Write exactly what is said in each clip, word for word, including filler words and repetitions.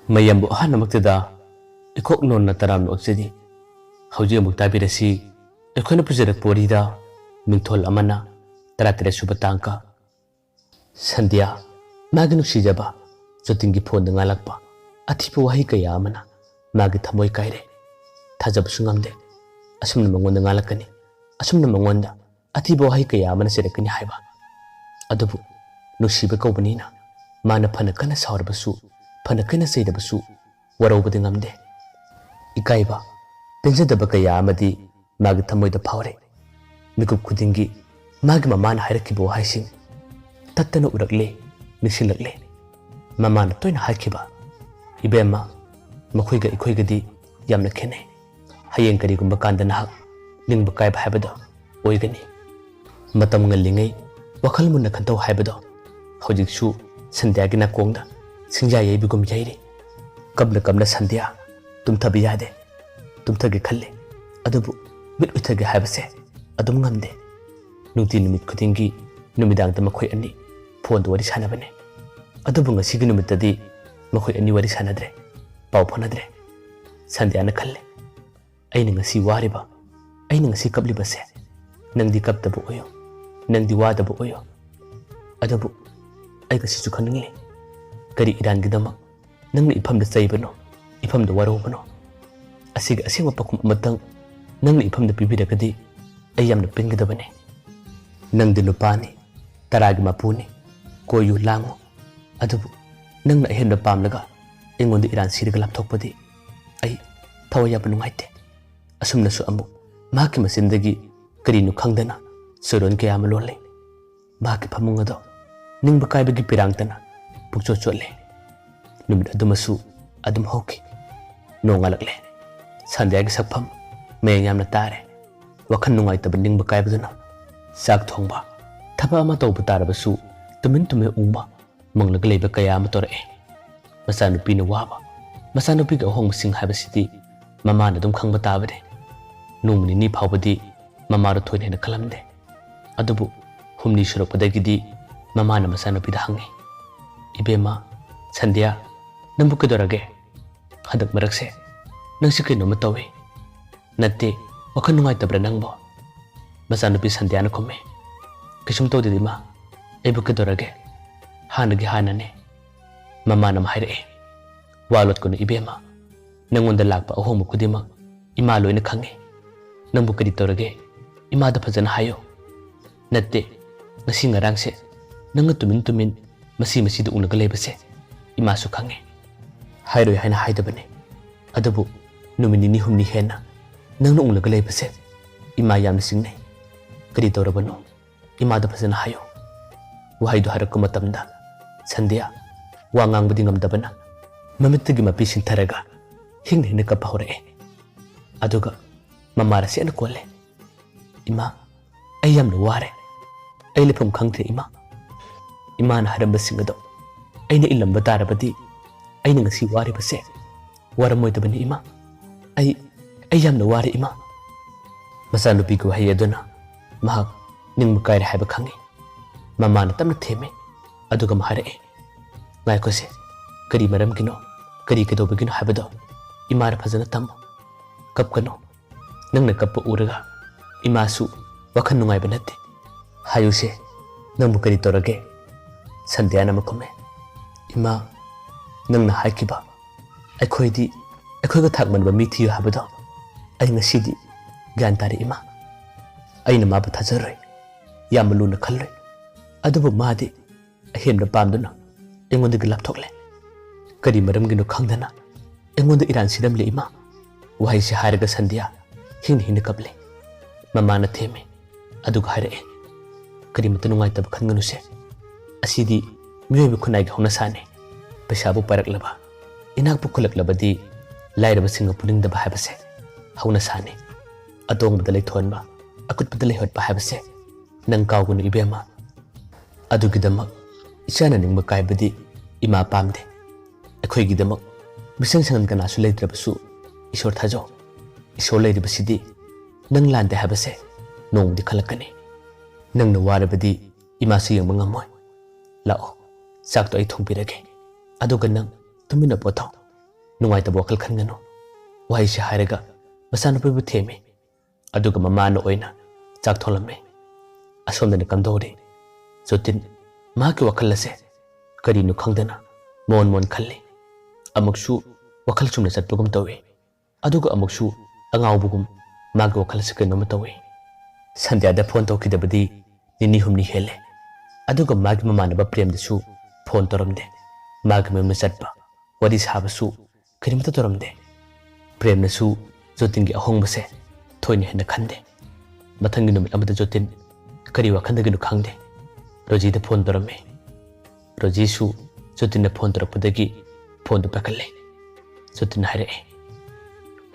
ꯃꯌꯥꯝꯕꯨ ꯑꯍꯥꯟꯕꯃꯛꯇꯗ ꯏꯈꯣꯛ ꯅꯣꯟꯅ ꯇꯔꯥꯝꯅ ꯑꯣꯛꯆꯔꯤ꯫ ꯍꯧꯖꯤꯛ ꯑꯃꯨꯛ ꯇꯥꯕꯤꯔꯁꯤ ꯑꯩꯈꯣꯏꯅ ꯄꯨꯖꯔꯛꯄ ꯋꯥꯔꯤꯗ ꯃꯤꯡꯊꯣꯜ ꯑꯃꯅ ꯇꯔꯥꯇꯔꯦꯠ ꯁꯨꯕ ꯇꯥꯡꯀ꯫ ꯁꯟꯙ꯭ꯌꯥ, ꯃꯥꯒꯤ ꯅꯨꯡꯁꯤꯖꯕ ꯖꯣꯇꯤꯟꯒꯤ ꯐꯣꯟꯗ ꯉꯥꯜꯂꯛꯄ ꯑꯊꯤꯕ ꯋꯥꯍꯩ ꯀꯌꯥ ꯑꯃꯅ ꯃꯥꯒꯤ ꯊꯃꯣꯏ ꯀꯥꯏꯔꯦ꯫ ꯊꯥꯖꯕꯁꯨ ꯉꯝꯗꯦ꯫ ꯑꯁꯨꯝꯅ ꯃꯉꯣꯟꯗ ꯉꯥꯜꯂꯛꯀꯅꯤ, ꯑꯁꯨꯝꯅ ꯃꯉꯣꯟꯗ ꯑꯊꯤꯕ ꯋꯥꯍꯩ ꯀꯌꯥ ꯑꯃꯅ ꯆꯩꯔꯛꯀꯅꯤ ꯍꯥꯏꯕ꯫ ꯑꯗꯨꯕꯨ ꯅꯨꯡꯁꯤꯕ ꯀꯧꯕꯅꯤꯅ ꯃꯥꯅ ꯐꯅ ꯀꯟꯅ ꯁꯥꯎꯔꯕꯁꯨ, ꯐꯅ ꯀꯟꯅ ꯆꯩꯔꯕꯁꯨ ꯋꯥꯔꯧꯕꯗꯤ ꯉꯝꯗꯦ꯫ ꯏꯀꯥꯏꯕ, ꯄꯦꯟꯖꯗꯕ ꯀꯌꯥ ꯑꯃꯗꯤ ꯃꯥꯒꯤ ꯊꯃꯣꯏꯗ ꯐꯥꯎꯔꯦ꯫ ꯃꯤꯀꯨꯞ ꯈꯨꯗꯤꯡꯒꯤ ꯃꯥꯒꯤ ꯃꯃꯥꯅ ꯍꯥꯏꯔꯛꯈꯤꯕ ꯋꯥꯍꯩꯁꯤꯡ ꯇꯠꯇꯅ ꯎꯔꯛꯂꯦ, ꯅꯤꯡꯁꯤꯡꯂꯛꯂꯦ꯫ ꯃꯃꯥꯅ ꯇꯣꯏꯅ ꯍꯥꯏꯈꯤꯕ, "ꯏꯕꯦꯝꯃ, ꯃꯈꯣꯏꯒ ꯑꯩꯈꯣꯏꯒꯗꯤ ꯌꯥꯝꯅ ꯈꯦꯠꯅꯩ꯫ ꯍꯌꯦꯡ ꯀꯔꯤꯒꯨꯝꯕ ꯀꯥꯟꯗ ꯅꯍꯥꯛ ꯅꯤꯡꯕ ꯀꯥꯏꯕ ꯍꯥꯏꯕꯗꯣ ꯑꯣꯏꯒꯅꯤ꯫ ꯃꯇꯝ ꯉꯜꯂꯤꯉꯩ ꯋꯥꯈꯜ ꯃꯨꯟꯅ ꯈꯟꯊꯧ ꯍꯥꯏꯕꯗꯣ ꯍꯧꯖꯤꯛꯁꯨ ꯁꯟꯙ꯭ꯌꯥꯒꯤ ꯅꯥꯀꯣꯡꯗ ꯁꯤꯡꯖꯥ ꯌꯩꯕꯒꯨꯝ ꯌꯩꯔꯤ꯫ ꯀꯞꯅ ꯀꯞꯅ ꯁꯟꯙ꯭ꯌꯥ ꯇꯨꯝꯊꯕ ꯌꯥꯗꯦ꯫ ꯇꯨꯝꯊꯒꯦ ꯈꯜꯂꯤ, ꯑꯗꯨꯕꯨ ꯃꯤꯠ ꯎꯏꯊꯒꯦ ꯍꯥꯏꯕꯁꯦ ꯑꯗꯨꯝ ꯉꯝꯗꯦ꯫ ꯅꯨꯡꯇꯤ ꯅꯨꯃꯤꯠ ꯈꯨꯗꯤꯡꯒꯤ ꯅꯨꯃꯤꯗꯥꯡꯗ ꯃꯈꯣꯏ ꯑꯅꯤ ꯐꯣꯟꯗ ꯋꯥꯔꯤ ꯁꯥꯟꯅꯕꯅꯤ꯫ ꯑꯗꯨꯕꯨ ꯉꯁꯤꯒꯤ ꯅꯨꯃꯤꯠꯇꯗꯤ ꯃꯈꯣꯏ ꯑꯅꯤ ꯋꯥꯔꯤ ꯁꯥꯟꯅꯗ꯭ꯔꯦ, ꯄꯥꯎ ꯐꯥꯎꯅꯗ꯭ꯔꯦ꯫" ꯁꯟꯙ꯭ꯌꯥꯅ ꯈꯜꯂꯤ, "ꯑꯩꯅ ꯉꯁꯤ ꯋꯥꯔꯤꯕ, ꯑꯩꯅ ꯉꯁꯤ ꯀꯞꯂꯤꯕꯁꯦ ꯅꯪꯗꯤ ꯀꯞꯇꯕ ꯑꯣꯏꯌꯨ, ꯅꯪꯗꯤ ꯋꯥꯗꯕ ꯑꯣꯏꯌꯨ꯫ ꯑꯗꯨꯕꯨ ꯑꯩ ꯉꯁꯤꯁꯨ ꯈꯪꯅꯤꯡꯂꯤ, ꯀꯔꯤ ꯏꯔꯥꯟꯒꯤꯗꯃꯛ ꯅꯪꯅ ꯏꯐꯝꯗ ꯆꯩꯕꯅꯣ, ꯏꯐꯝꯗ ꯋꯥꯔꯧꯕꯅꯣ? ꯑꯁꯤꯒꯤ ꯑꯁꯦꯡꯕ ꯄꯥꯎꯈꯨꯝ ꯑꯃꯇꯪ ꯅꯪꯅ ꯏꯐꯝꯗ ꯄꯤꯕꯤꯔꯒꯗꯤ ꯑꯩ ꯌꯥꯝꯅ ꯄꯦꯟꯒꯗꯕꯅꯤ꯫ ꯅꯪꯗꯤ ꯅꯨꯄꯥꯅꯤ, ꯇꯔꯥꯒꯤ ꯃꯄꯨꯅꯤ, ꯀꯣꯏꯌꯨ ꯂꯥꯡꯉꯨ꯫ ꯑꯗꯨꯕꯨ ꯅꯪꯅ ꯑꯍꯦꯟꯕ ꯄꯥꯝꯂꯒ ꯑꯩꯉꯣꯟꯗ ꯏꯔꯥꯟ ꯁꯤꯔꯒ ꯂꯥꯞꯊꯣꯛꯄꯗꯤ ꯑꯩ ꯊꯋꯥꯏ ꯌꯥꯝꯅ ꯅꯨꯡꯉꯥꯏꯇꯦ꯫" ꯑꯁꯨꯝꯅꯁꯨ ꯑꯃꯨꯛ ꯃꯍꯥꯛꯀꯤ ꯃꯆꯤꯟꯗꯒꯤ ꯀꯔꯤꯅꯣ ꯈꯪꯗꯅ ꯆꯨꯔꯣꯟ ꯀꯌꯥ ꯑꯃ ꯂꯣꯜꯂꯦ꯫ ꯃꯍꯥꯛꯀꯤ ꯐꯃꯨꯡ ꯑꯗꯣ ꯅꯤꯡꯕ ꯀꯥꯏꯕꯒꯤ ꯄꯤꯔꯥꯡꯇꯅ ꯄꯨꯡꯆꯣꯠ ꯆꯣꯠꯂꯦ꯫ ꯅꯨꯃꯤꯠ ꯑꯗꯨꯃꯁꯨ ꯑꯗꯨꯝ ꯍꯧꯈꯤ꯫ ꯅꯣꯡꯉꯥꯜꯂꯛꯂꯦ꯫ ꯁꯟꯙ꯭ꯌꯥꯒꯤ ꯁꯛꯐꯝ ꯃꯌꯦꯡ ꯌꯥꯝꯅ ꯇꯥꯔꯦ꯫ ꯋꯥꯈꯜ ꯅꯨꯡꯉꯥꯏꯇꯕ ꯅꯤꯡꯕ ꯀꯥꯏꯕꯗꯨꯅ ꯆꯥꯛ ꯊꯣꯡꯕ, ꯊꯕꯛ ꯑꯃ ꯇꯧꯕ ꯇꯥꯔꯕꯁꯨ ꯇꯨꯃꯤꯟ ꯇꯨꯃꯤꯟ ꯎꯪꯕ, ꯃꯪꯂꯒ ꯂꯩꯕ ꯀꯌꯥ ꯑꯃ ꯇꯧꯔꯛꯑꯦ꯫ ꯃꯆꯥꯅꯨꯄꯤꯅ ꯋꯥꯕ, ꯃꯆꯥꯅꯨꯄꯤꯒꯤ ꯑꯍꯣꯡꯕꯁꯤꯡ ꯍꯥꯏꯕꯁꯤꯗꯤ ꯃꯃꯥꯅ ꯑꯗꯨꯝ ꯈꯪꯕ ꯇꯥꯕꯅꯤ꯫ ꯅꯣꯡꯃ ꯅꯤꯅꯤ ꯐꯥꯎꯕꯗꯤ ꯃꯃꯥꯗꯣ ꯊꯣꯏꯅ ꯍꯦꯟꯅ ꯈꯜꯂꯝꯗꯦ꯫ ꯑꯗꯨꯕꯨ ꯍꯨꯝꯅꯤ ꯁꯨꯔꯛꯄꯗꯒꯤꯗꯤ ꯃꯃꯥꯅ ꯃꯆꯥꯅꯨꯄꯤꯗ ꯍꯪꯉꯤ, "ꯏꯕꯦꯝꯃ, ꯁꯟꯙ꯭ꯌꯥ, "ꯅꯪꯕꯨ ꯀꯩꯗꯧꯔꯒꯦ? ꯍꯟꯗꯛ ꯃꯔꯛꯁꯦ ꯅꯪꯁꯤ ꯀꯩꯅꯣꯝꯃ ꯇꯧꯏ꯫ ꯅꯠꯇꯦ, ꯋꯥꯈꯜ ꯅꯨꯡꯉꯥꯏꯇꯕ꯭ꯔꯥ ꯅꯪꯕꯣ?" ꯃꯆꯥꯅꯨꯄꯤ ꯁꯟꯙ꯭ꯌꯥꯅ ꯈꯨꯝꯃꯤ꯫ "ꯀꯩꯁꯨꯝ ꯇꯧꯗꯦꯗ ꯏꯃꯥ, ꯑꯩꯕꯨ ꯀꯩꯗꯧꯔꯒꯦ? ꯍꯥꯟꯅꯒꯤ ꯍꯥꯟꯅꯅꯦ꯫" ꯃꯃꯥꯅ ꯑꯃ ꯍꯥꯏꯔꯛꯑꯦ꯫ "ꯋꯥ ꯂꯣꯠꯀꯅꯨ ꯏꯕꯦꯝꯃ, ꯅꯪꯉꯣꯟꯗ ꯂꯥꯛꯄ ꯑꯍꯣꯡꯕ ꯈꯨꯗꯤꯡꯃꯛ ꯏꯃꯥ ꯂꯣꯏꯅ ꯈꯪꯉꯤ꯫ ꯅꯪꯕꯨ ꯀꯔꯤ ꯇꯧꯔꯒꯦ? ꯏꯃꯥꯗ ꯐꯖꯅ ꯍꯥꯏꯌꯨ꯫ ꯅꯠꯇꯦ, ꯉꯁꯤ ꯉꯔꯥꯡꯁꯦ ꯅꯪꯅ ꯇꯨꯃꯤꯟ ꯇꯨꯃꯤꯟ ꯃꯁꯤ ꯃꯁꯤꯗ ꯎꯅꯒ ꯂꯩꯕꯁꯦ ꯏꯃꯥꯁꯨ ꯈꯪꯉꯤ꯫ ꯍꯥꯏꯔꯣꯏ ꯍꯥꯏꯅ ꯍꯥꯏꯗꯕꯅꯤ꯫ ꯑꯗꯨꯕꯨ ꯅꯨꯃꯤꯠ ꯅꯤꯅꯤ ꯍꯨꯝꯅꯤ ꯍꯦꯟꯅ ꯅꯪꯅ ꯎꯅꯒ ꯂꯩꯕꯁꯦ ꯏꯃꯥ ꯌꯥꯝꯅ ꯆꯤꯡꯅꯩ꯫ ꯀꯔꯤ ꯇꯧꯔꯕꯅꯣ? ꯏꯃꯥꯗ ꯐꯖꯅ ꯍꯥꯏꯌꯨ꯫" ꯋꯥꯍꯩꯗꯨ ꯍꯥꯏꯔꯛꯄ ꯃꯇꯝꯗ ꯁꯟꯙ꯭ꯌꯥ ꯋꯥ ꯉꯥꯡꯕꯗꯤ ꯉꯝꯗꯕꯅ ꯃꯃꯤꯠꯇꯒꯤ ꯃꯄꯤ ꯁꯤꯟꯊꯔꯒ ꯍꯤꯡꯅ ꯍꯤꯡꯅ ꯀꯞꯄ ꯍꯧꯔꯛꯑꯦ꯫ ꯑꯗꯨꯒ ꯃꯃꯥ ꯔꯥꯁꯤꯌꯥꯅ ꯀꯣꯜꯂꯦ꯫ "ꯏꯃꯥ, ꯑꯩ ꯌꯥꯝꯅ ꯋꯥꯔꯦ꯫ ꯑꯩ ꯂꯩꯐꯝ ꯈꯪꯗ꯭ꯔꯦ ꯏꯃꯥ꯫ ꯏꯃꯥꯅ ꯍꯥꯏꯔꯝꯕꯁꯤꯡ ꯑꯗꯣ ꯑꯩꯅ ꯏꯜꯂꯝꯕ ꯇꯥꯔꯕꯗꯤ ꯑꯩꯅ ꯉꯁꯤ ꯋꯥꯔꯤꯕꯁꯦ ꯋꯥꯔꯝꯃꯣꯏꯗꯕꯅꯤ ꯏꯃꯥ꯫ ꯑꯩ, ꯑꯩ ꯌꯥꯝꯅ ꯋꯥꯔꯦ ꯏꯃꯥ꯫" ꯃꯆꯥꯅꯨꯄꯤꯒꯤ ꯋꯥꯍꯩ ꯑꯗꯨꯅ ꯃꯍꯥꯛ ꯅꯤꯡꯕ ꯀꯥꯏꯔꯦ ꯍꯥꯏꯕ ꯈꯪꯉꯤ꯫ ꯃꯃꯥꯅ ꯇꯞꯅ ꯊꯦꯝꯃꯤ꯫ ꯑꯗꯨꯒ ꯑꯃ ꯍꯥꯏꯔꯛꯏ, "ꯉꯥꯏꯈꯣꯁꯦ, ꯀꯔꯤ ꯃꯔꯝꯒꯤꯅꯣ, ꯀꯔꯤ ꯀꯩꯗꯧꯕꯒꯤꯅꯣ ꯍꯥꯏꯕꯗꯣ ꯏꯃꯥꯗ ꯐꯖꯅ ꯇꯝꯃꯨ꯫ ꯀꯞꯀꯅꯨ꯫ ꯅꯪꯅ ꯀꯞꯄ ꯎꯔꯒ ꯏꯃꯥꯁꯨ ꯋꯥꯈꯜ ꯅꯨꯡꯉꯥꯏꯕ ꯅꯠꯇꯦ꯫ ꯍꯥꯏꯌꯨꯁꯦ, ꯅꯪꯕꯨ ꯀꯔꯤ ꯇꯧꯔꯒꯦ?" ꯁꯟꯙ꯭ꯌꯥꯅ ꯑꯃ ꯈꯨꯝꯃꯦ꯫ "ꯏꯃꯥ, ꯅꯪꯅ ꯍꯥꯏꯈꯤꯕ ꯑꯩꯈꯣꯏꯗꯤ ꯑꯩꯈꯣꯏꯒ ꯊꯥꯛ ꯃꯥꯟꯅꯕ ꯃꯤ ꯊꯤꯌꯨ ꯍꯥꯏꯕꯗꯣ ꯑꯩ ꯉꯁꯤꯗꯤ ꯒ꯭ꯌꯥꯟ ꯇꯥꯔꯦ ꯏꯃꯥ꯫ ꯑꯩꯅ ꯃꯥꯕꯨ ꯊꯥꯖꯔꯣꯏ, ꯌꯥꯝꯅ ꯂꯨꯅ ꯈꯜꯂꯣꯏ꯫ ꯑꯗꯨꯕꯨ ꯃꯥꯗꯤ ꯑꯍꯦꯟꯕ ꯄꯥꯝꯗꯨꯅ ꯑꯩꯉꯣꯟꯗꯒꯤ ꯂꯥꯞꯊꯣꯛꯂꯦ꯫ ꯀꯔꯤ ꯃꯔꯝꯒꯤꯅꯣ ꯈꯪꯗꯅ ꯑꯩꯉꯣꯟꯗ ꯏꯔꯥꯟ ꯁꯤꯔꯝꯂꯦ ꯏꯃꯥ꯫" ꯋꯥꯍꯩꯁꯤ ꯍꯥꯏꯔꯒ ꯁꯟꯙ꯭ꯌꯥ ꯍꯤꯡꯅ ꯍꯤꯡꯅ ꯀꯞꯂꯦ꯫ ꯃꯃꯥꯅ ꯊꯦꯝꯃꯦ꯫ ꯑꯗꯨꯒ ꯍꯥꯏꯔꯛꯑꯦ, "ꯀꯔꯤꯃꯇ ꯅꯨꯡꯉꯥꯏꯇꯕ ꯈꯟꯒꯅꯨꯁꯦ꯫ ꯑꯁꯤꯗꯤ ꯃꯤꯑꯣꯏꯕ ꯈꯨꯟꯅꯥꯏꯒꯤ ꯍꯧꯅꯁꯥꯅꯤ꯫ ꯄꯩꯁꯥꯕꯨ ꯄꯥꯏꯔꯛꯂꯕ, ꯏꯅꯥꯛꯄꯨ ꯈꯨꯜꯂꯛꯂꯕꯗꯤ ꯂꯥꯏꯔꯕꯁꯤꯡꯒ ꯄꯨꯅꯤꯡꯗꯕ ꯍꯥꯏꯕꯁꯦ ꯍꯧꯅꯁꯥꯅꯤ꯫ ꯑꯇꯣꯡꯕꯗ ꯂꯩꯊꯣꯟꯕ, ꯑꯀꯨꯠꯄꯗ ꯂꯩꯍꯣꯠꯄ ꯍꯥꯏꯕꯁꯦ ꯅꯪ ꯀꯥꯎꯒꯅꯨ ꯏꯕꯦꯝꯃ꯫" ꯑꯗꯨꯒꯤꯗꯃꯛ ꯏꯆꯥꯅ ꯅꯤꯡꯕ ꯀꯥꯏꯕꯗꯤ ꯏꯃꯥ ꯄꯥꯝꯗꯦ꯫ ꯑꯩꯈꯣꯏꯒꯤꯗꯃꯛ ꯃꯤꯁꯪ ꯁꯪꯍꯟ ꯀꯅꯥꯁꯨ ꯂꯩꯇ꯭ꯔꯕꯁꯨ ꯏꯁꯣꯔ ꯊꯥꯖꯧ꯫ ꯏꯁꯣꯔ ꯂꯩꯔꯤꯕꯁꯤꯗꯤ ꯅꯪ ꯂꯥꯟꯗꯦ ꯍꯥꯏꯕꯁꯦ ꯅꯣꯡꯃꯗꯤ ꯈꯜꯂꯛꯀꯅꯤ꯫ ꯅꯪꯅ ꯋꯥꯔꯕꯗꯤ ꯏꯃꯥꯁꯨ ꯌꯦꯡꯕ ꯉꯝꯃꯣꯏ꯫ ꯂꯥꯛꯑꯣ, ꯆꯥꯛꯇꯣ ꯑꯩ ꯊꯣꯡꯕꯤꯔꯒꯦ꯫ ꯑꯗꯨꯒ ꯅꯪ ꯇꯨꯃꯤꯟꯅ ꯄꯣꯊꯥꯎ꯫ ꯅꯨꯡꯉꯥꯏꯇꯕ ꯋꯥꯈꯜ ꯈꯟꯒꯅꯨ꯫ ꯋꯥꯍꯩꯁꯤ ꯍꯥꯏꯔꯒ ꯃꯆꯥꯅꯨꯄꯤꯕꯨ ꯊꯦꯝꯃꯤ꯫ ꯑꯗꯨꯒ ꯃꯃꯥꯅ ꯑꯣꯏꯅ ꯆꯥꯛ ꯊꯣꯡꯂꯝꯃꯤ꯫ ꯑꯁꯣꯝꯗꯅ ꯀꯝꯗꯧꯔꯤ? ꯖꯣꯇꯤꯟ ꯃꯍꯥꯛꯀꯤ ꯋꯥꯈꯜ ꯑꯁꯦ ꯀꯔꯤꯅꯣ ꯈꯪꯗꯅ ꯃꯣꯟ ꯃꯣꯟ ꯈꯜꯂꯤ꯫ ꯑꯃꯨꯛꯁꯨ ꯋꯥꯈꯜ ꯆꯨꯝꯅ ꯆꯠꯄꯒꯨꯝ ꯇꯧꯏ꯫ ꯑꯗꯨꯒ ꯑꯃꯨꯛꯁꯨ ꯑꯉꯥꯎꯕꯒꯨꯝ ꯃꯥꯒꯤ ꯋꯥꯈꯜ ꯑꯁꯤ ꯀꯩꯅꯣꯝꯃ ꯇꯧꯏ꯫ ꯁꯟꯙ꯭ꯌꯥꯗ ꯐꯣꯟ ꯇꯧꯈꯤꯗꯕꯗꯤ ꯅꯤꯅꯤ ꯍꯨꯝꯅꯤ ꯍꯦꯜꯂꯦ꯫ ꯑꯗꯨꯒ ꯃꯥꯒꯤ ꯃꯃꯥꯟꯅꯕ ꯄ꯭ꯔꯦꯝꯗꯁꯨ ꯐꯣꯟ ꯇꯧꯔꯝꯗꯦ꯫ ꯃꯥꯒꯤ ꯃꯌꯨꯝꯗ ꯆꯠꯄ, ꯋꯥꯔꯤ ꯁꯥꯕꯁꯨ ꯀꯔꯤꯃꯠꯇ ꯇꯧꯔꯝꯗꯦ꯫ ꯄ꯭ꯔꯦꯝꯅꯁꯨ ꯖꯣꯇꯤꯟꯒꯤ ꯑꯍꯣꯡꯕꯁꯦ ꯊꯣꯏꯅ ꯍꯦꯟꯅ ꯈꯟꯗꯦ꯫ ꯃꯊꯪꯒꯤ ꯅꯨꯃꯤꯠ ꯑꯃꯗ ꯖꯣꯇꯤꯟ ꯀꯔꯤ ꯋꯥꯈꯜꯗꯒꯤꯅꯣ ꯈꯪꯗꯦ, ꯔꯣꯖꯤꯗ ꯐꯣꯟ ꯇꯧꯔꯝꯃꯤ꯫ ꯔꯣꯖꯤꯁꯨ ꯖꯣꯇꯤꯟꯅ ꯐꯣꯟ ꯇꯧꯔꯛꯄꯗꯒꯤ ꯐꯣꯟꯗꯨ ꯄꯥꯏꯈꯠꯂꯦ꯫ ꯖꯣꯇꯤꯟꯅ ꯍꯥꯏꯔꯛꯑꯦ,